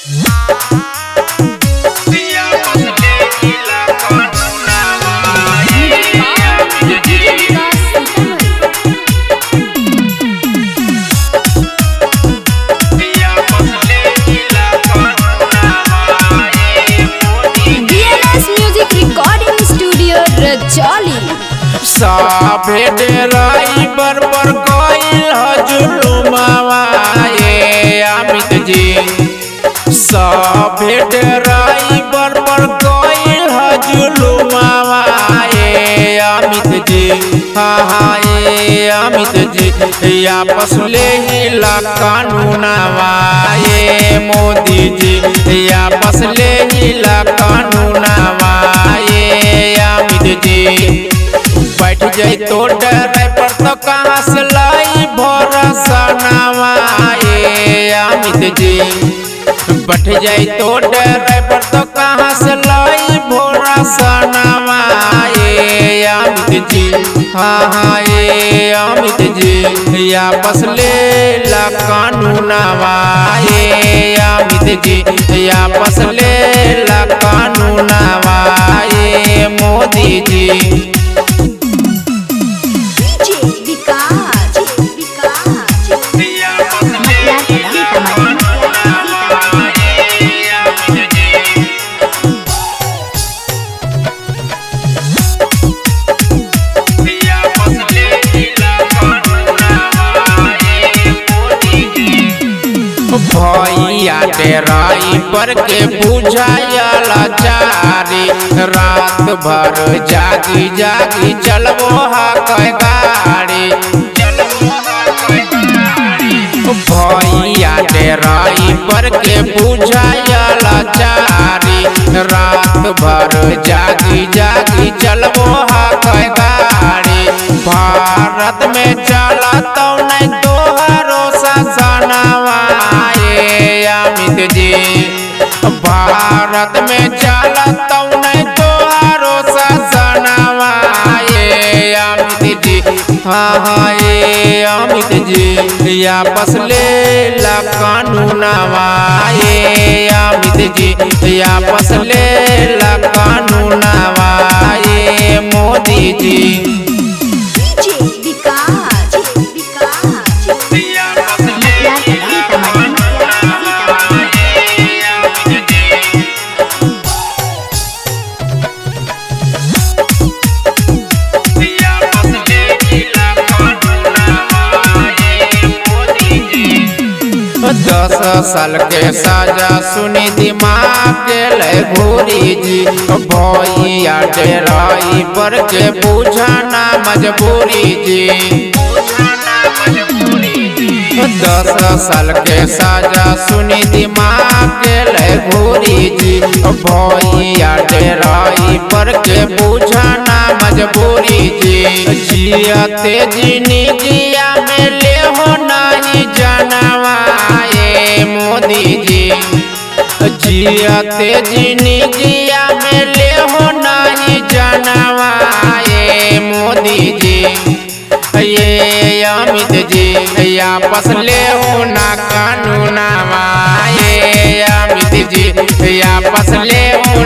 DNS Music Recording Studio, Rajauli. साफे driver पर गइल जुलुमावा ये अमित जी। साफे ड्राइवर पर गइल जुलुमावा ये अमित जी। हाँ हाँ ये अमित जी आपस ले हिला कानूनावा ये मोदी जी। आपस ले हिला कानूनावा ये अमित जी। बैठ जाए तो ड्राइवर तो कहाँ से लाई भरोसा नावा ये अमित जी। बैठ जाए तो ड्राइवर तो कहाँ से लाई भरोसा नावा ये अमित जी। हाँ हाँ ये अमित जी आपस ले ला कानूनावा ये अमित जी। आपस ले ला कानूनावा ये मोदी जी। भैया ड्राइवर के बुझायल चारी, रात भर जागी जागी चलबो हाकै गाड़ी। भैया ड्राइवर के बुझायल चारी, रात भर जागी जागी चलबो हाकै गाड़ी। भारत में चला तो नहीं तोहरो ससनावा ये अमित जी। भारत में चला तो नहीं तोहरो ससनावा ये अमित जी। हाँ हाँ ये अमित जी आपस ले ला कानूनावा ये अमित जी। आपस ले ला कानूनावा ये मोदी जी। दस साल के सजा सुनी दिमाग गेलै घूरी जी। भैया ड्राइवर के बुझाना मजबूरी जी। 10 साल के सजा सुनी दिमाग गेलै घूरी जी। भैया ड्राइवर के बुझाना मजबूरी जी। जियते जिंदगिया में ले हो नहीं जानवा ये मोदी जी। जियते जिंदगिया में ले हो नहीं जानवा ये मोदी जी। ये अमित जी आपस ले हो ना कानूनावा ये अमित जी। आपस ले हो